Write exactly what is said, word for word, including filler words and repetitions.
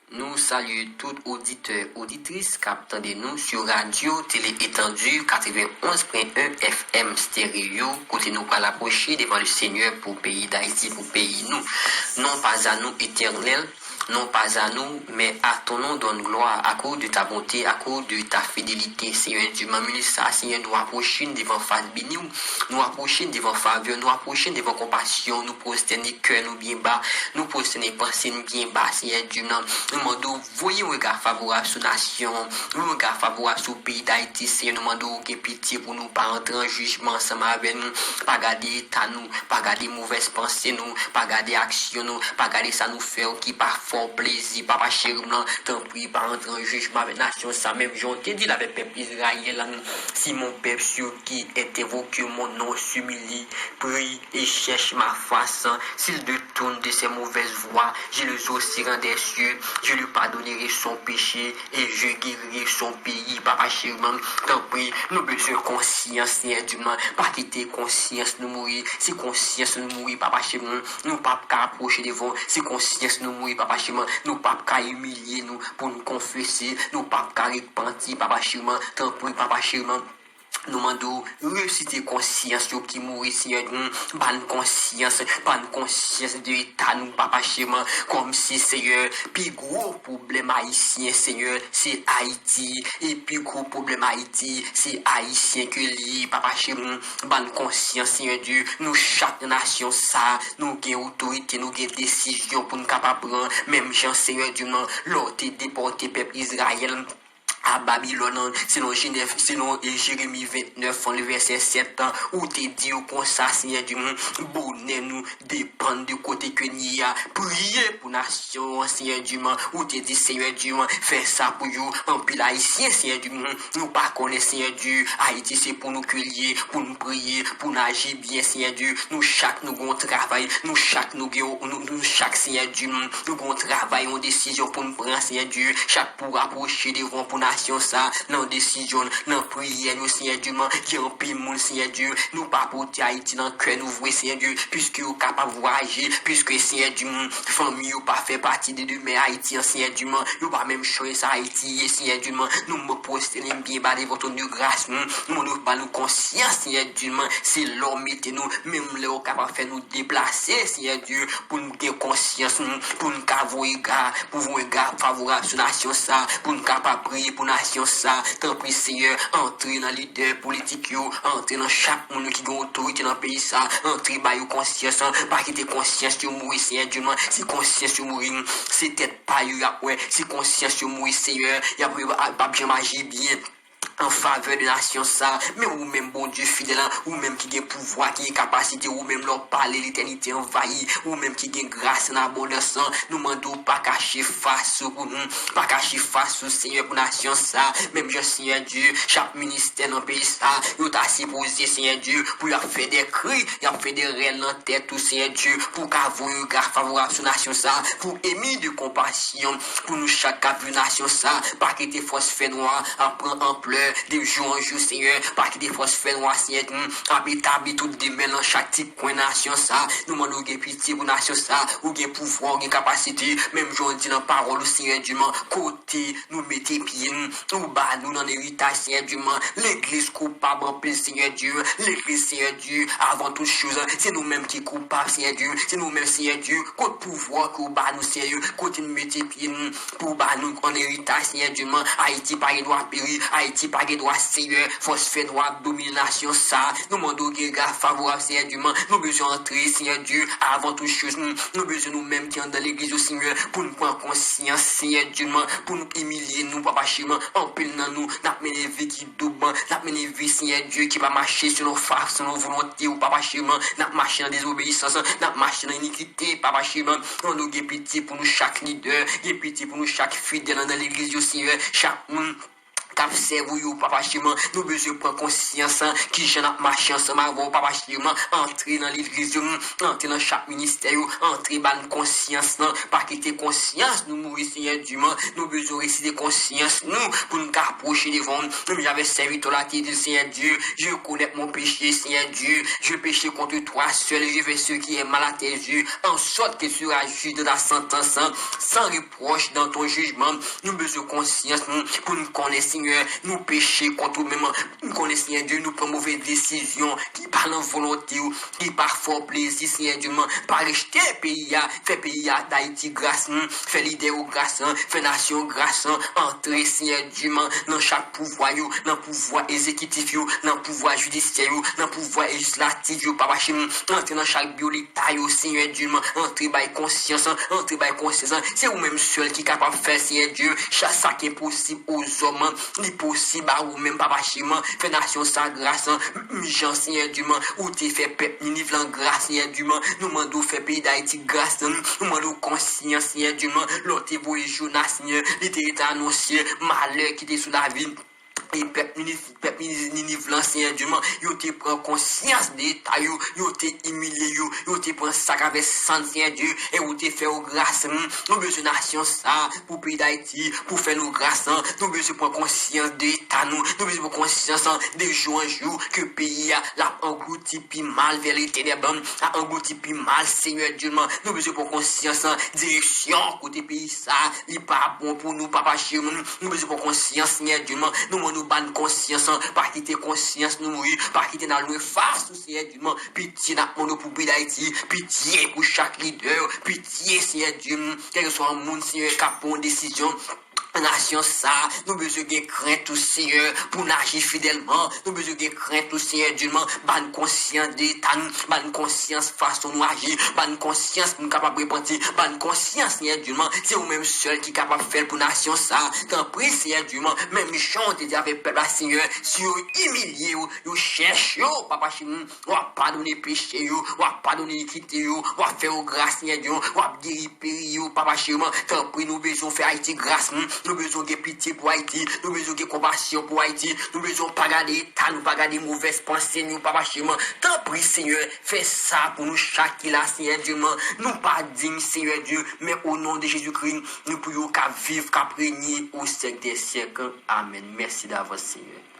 Nou salye tout oditè, oditris k ap tande nou sou radyo Tele Etandi katrevenonz pwen en F M Stereo, kote nou pral apwoche devan Lesenyè pou peyi Dayiti, pou peyi nou. Non pas à nous, Éternel, non pas à nous, mais à ton nom donne gloire à cause de ta bonté, à cause de ta fidélité, Seigneur Dieu. Nan minit sa, Seigneur, nou apwoche n devan fas beni w, nou apwoche n devan favè w, nou apwoche n devan konpasyon w, nou pwostène kè nou byen ba, nou pwostène panse n byen ba, Seigneur Dieu. Nan, nou mande w voye yon rega favorab sou nasyon, yon rega favorab sou peyi Dayiti, Seigneur. Nou mande w gen pitye pou nou, pa antre an jijman ansanm avè nou, pa gade eta nou, pa gade movèz panse nou, pa gade aksyon nou, pa gade sa nou fè yo ki pa fè w plezi, Papa cheri m nan, tanpri, pa antre an jijman avèk nasyon sa, menm jan w te di l avèk pèp Izrayèl la, si mon peuple sur qui est invoqué mon nom s'humilie, prie et cherche ma face, s'il détourne de ses mauvaises voies, je les aussi rendrai cieux, je lui pardonnerai son péché et je guérirai son pays. Papa cheri m nan, tanpri, nou bezwen konsyans, Seigneur Dieu m nan, pa kite konsyans nou mouri. Si konsyans nou mouri, Papa cheri m nan, nou p ap ka apwoche devan w. Si konsyans nou mouri, Papa cheri m nan, nou p ap ka imilye nou pou n konfese, nou p ap ka repanti, Papa cheri m nan, tanpri, Papa cheri m nan. Nou mande w resisite konsyans yo ki mouri, Seigneur Dieu, ban n konsyans, ban n konsyans de eta nou, Papa cheri m nan, kòmsi, Seigneur, pi gwo pwoblèm ayisyen, Seigneur, se Ayiti, e pi gwo pwoblèm Ayiti, se ayisyen ke l ye, Papa cheri m nan, ban n konsyans, Seigneur Dieu, nou chak nan nasyon sa, nou gen otorite, nou gen desizyon pou n kapab pran, menm jan, Seigneur Dieu m nan, lè w te depòte pèp Izrayèl a Babilòn, selon Jenèf, selon, e, Jeremi ventnèf, le vèsè sèt, ou te di yo konsa, Seigneur Dieu m nan, bonè nou depann de kote ke n ye a. Priye pou nasyon an, Seigneur Dieu m nan, ou te di, Seigneur Dieu m nan, fè sa pou yo. Anpil Ayisyen, Seigneur Dieu m nan, nou pa konnen, Seigneur Dieu, Ayiti se pou nou ke l ye, pou n priye, pou n aji byen, Seigneur Dieu. Nou chak nou gen yon travay, nou chak nou gen yon, nou, nou chak, Seigneur Dieu m nan, nou gen yon travay, yon desizyon pou n pran, Seigneur Dieu. Chak pou rapwoche devan pou nasyon sa, nan desizyon, nan priyè nou, Seigneur Dieu m nan, gen anpil moun, Seigneur Dieu, nou pa pote Ayiti nan kè nou vre, Seigneur Dieu, piske yo kapab vwayaje, piske, Seigneur Dieu m nan, fanmi yo pa fè pati de demen Ayiti an, Seigneur Dieu m nan, yo pa menm chonje sa Ayiti ye, Seigneur Dieu m nan, nou mande w pwostène n byen ba devan twòn de gras nou, nou mande w ba nou konsyans, Seigneur Dieu m nan, se la w mete nou, menm lè w kapab fè nou deplase, Seigneur Dieu, pou n gen konsyans, pou n ka voye rega, pou voye rega favorab sou nasyon sa, pou n kapab priye pou nasyon sa. Tanpri, Seyè, antre nan lidè politik yo, antre nan chak moun yo ki gen otorite nan peyi sa, antre ba yo konsyans, pa kite konsyans yo mouri, Seyè Dye m nan. Si konsyans yo mouri, se tèt pa yo y ap wè. Si konsyans yo mouri, Seyè, y ap, y ap janm aji byen an favè de nasyon sa. Men ou menm, Bondye fidèl, ou menm ki gen pouvwa, ki gen kapasite, ou menm lè w pale, letènite anvayi, ou menm ki gen gras an abondans, nou mande w pa kache fas ou pou nou, pa kache fas ou, Seyè, pou nasyon sa. Menm jan, Seyè Dye, chak ministè nan peyi sa, yo ta sipoze, Seyè Dye, pou y ap fè de kri, y ap fè de rèl nan tèt ou, Seyè Dye, pou w ka voye rega favorab sou nasyon sa, pou emi de konpasyon pou nou chak k ap viv nasyon sa. Pa kite fòs fènwa ap pran anplè de jou an jou, Seyè. Pa kite fòs fènwa, Seyè, ap etabli tout demen nan chak ti kwen nasyon sa. Nou mande w gen pitye pou nasyon sa. Ou gen pouvwa, ou gen kapasite. Menm jan w di nan pawòl ou, Seyè Dye m nan, kote nou mete pye n, ou ba nou nan eritaj, Seyè Dye m nan. Legliz koupab anpil, Seyè Dye. Legliz, Seyè Dye, avan tout choz, se nou menm ki koupab, Seyè Dye. Se nou menm, Seyè Dye. Kot pouvwa ke w ba nou, Seyè, kote n mete pye n pou w ba nou an eritaj, Seyè Dye m nan. Ayiti pa gen dwa peri, Ayiti pa gen dwa, Seyè. Fòs fènwa ap domine nasyon sa. Nou mande w gen rega favorab, Seyè Dye m nan. Nou bezwen antre, Seyè Dye, avan tout choz. Nou bezwen nou menm ki anndan legliz yo, Seyè, pou n pran konsyans, Seyè Dye m nan, pou n imilye nou, Papa cheri m nan. Anpil nan nou, n ap mennen vi ki doub, n ap mennen vi, Seyè Dye, ki pa mache selon fason, selon volonte ou, Papa cheri m nan. N ap mache nan dezobeyisans, n ap mache nan inikite, Papa cheri m nan. Mande w gen pitye pou nou chak lidè, gen pitye pou nou chak fidèl anndan legliz yo, Seyè. Chak moun k ap sèvi w yo, papa cheri m, nou bezwen pran konsyans, an, kijan n ap mache ansanm avè w, papa cheri m, antre nan legliz yo, antre nan chak ministè yo, antre ba n konsyans lan, pa kite konsyans nou mouri, Senyè Dye m, nou bezwen resite konsyans nou pou n ka pwoche devan w. Menm jan avèk sèvitè w la te di l, Senyè Dye, je reconnais mon péché, Senyè Dye, je péché contre toi seul et je fais ce qui est mal à tes yeux, en sorte que tu seras juste dans ta sentence, sans reproche dans ton jugement. Nou bezwen konsyans nou pou n konnen, Senyè, nou peche kont ou menm. Nou konnen, Senyè Dye, nou pran move desizyon ki pa nan volonte w, ki pa fè w plezi, Senyè Dye m, pa rejte peyi a, fè peyi a Dayiti gras, fè lidè yo gras, fè nasyon yo gras, antre, Senyè Dye m, nan chak pouvwa yo, nan pouvwa egzekitif yo, nan pouvwa jidisyè yo, nan pouvwa lejislatif yo, papa cheri m, antre nan chak biwo leta yo, Senyè Dye m, antre bay konsyans, antre bay konsyans, se ou menm sèl ki kapab fè, Senyè Dye, chak sa ki enposib ozòm, li posib a ou menm, papa cheri m, fè nasyon sa gras, menm jan, Senyè Dye m, ou te fè pèp Niniv lan gras, Senyè Dye m, nou mande w fè peyi Dayiti gras, nou mande w konsyans, Senyè Dye m, lè w te voye Jona, Senyè, li te rete anonsye malè ki te sou lavi e pèp Niniv, pèp Niniv lan, Senyè Dye m, yo te pran konsyans de eta yo, yo te imilye yo, yo te pran sa k avè sann, Senyè Dye, e ou te fè yo gras. Nou bezwen nasyon sa pou peyi Dayiti, pou fè nou gras. Nou bezwen pran konsyans de eta nou, nou bezwen pran konsyans de jou an jou ke peyi a l ap anglouti pi mal vè letenèb, ap anglouti pi mal, Senyè Dye m. Nou bezwen pran konsyans direksyon kote peyi sa li pa bon pou nou, papa cheri m. Nou bezwen pran konsyans, Senyè Dye m. Nou mande w ba n konsyans, pa kite konsyans nou mouri, pa kite n al lwen fas ou, Senyè Dye m. Pitye n ap mande w pou peyi Dayiti, pitye pou chak lidè, pitye, Senyè Dye m. Kèlkeswa moun, Senyè, k ap pran yon desizyon, nasyon sa, nou bezwen gen krent ou, Senyè, pou n aji fidèlman. Nou bezwen gen krent ou, Senyè Dye m. Ba n konsyans de eta nou, ba n konsyans fason nou aji, ba n konsyans pou n kapab repanti, ba n konsyans, Senyè Dye m. Se ou menm sèl ki kapab fè l pou nasyon sa. Tanpri, Senyè Dye m, menm jan w te di avèk pèp la, Senyè, si yo imilye yo, yo chèche w, papa cheri m, w ap padone peche yo, w ap padone inikite yo, w ap fè yo gras, Senyè Dye m, w ap geri peyi yo, papa cheri m. Tanpri, nou bezwen fè Ayiti gras, nou bezwen gen pitye pou Ayiti, nou bezwen gen konpasyon pou Ayiti, nou bezwen pa gade eta nou, pa gade movèz panse nou, papa cheri m. Tanpri, Senyè, fè sa pou nou chak ki la, Senyè Dye m. Nou pa diy, Senyè Dye, men o non de Jezikri, nou pou yo k ap viv, k ap renye o syèk dè syèk. Amèn. Mèsi davans, Senyè.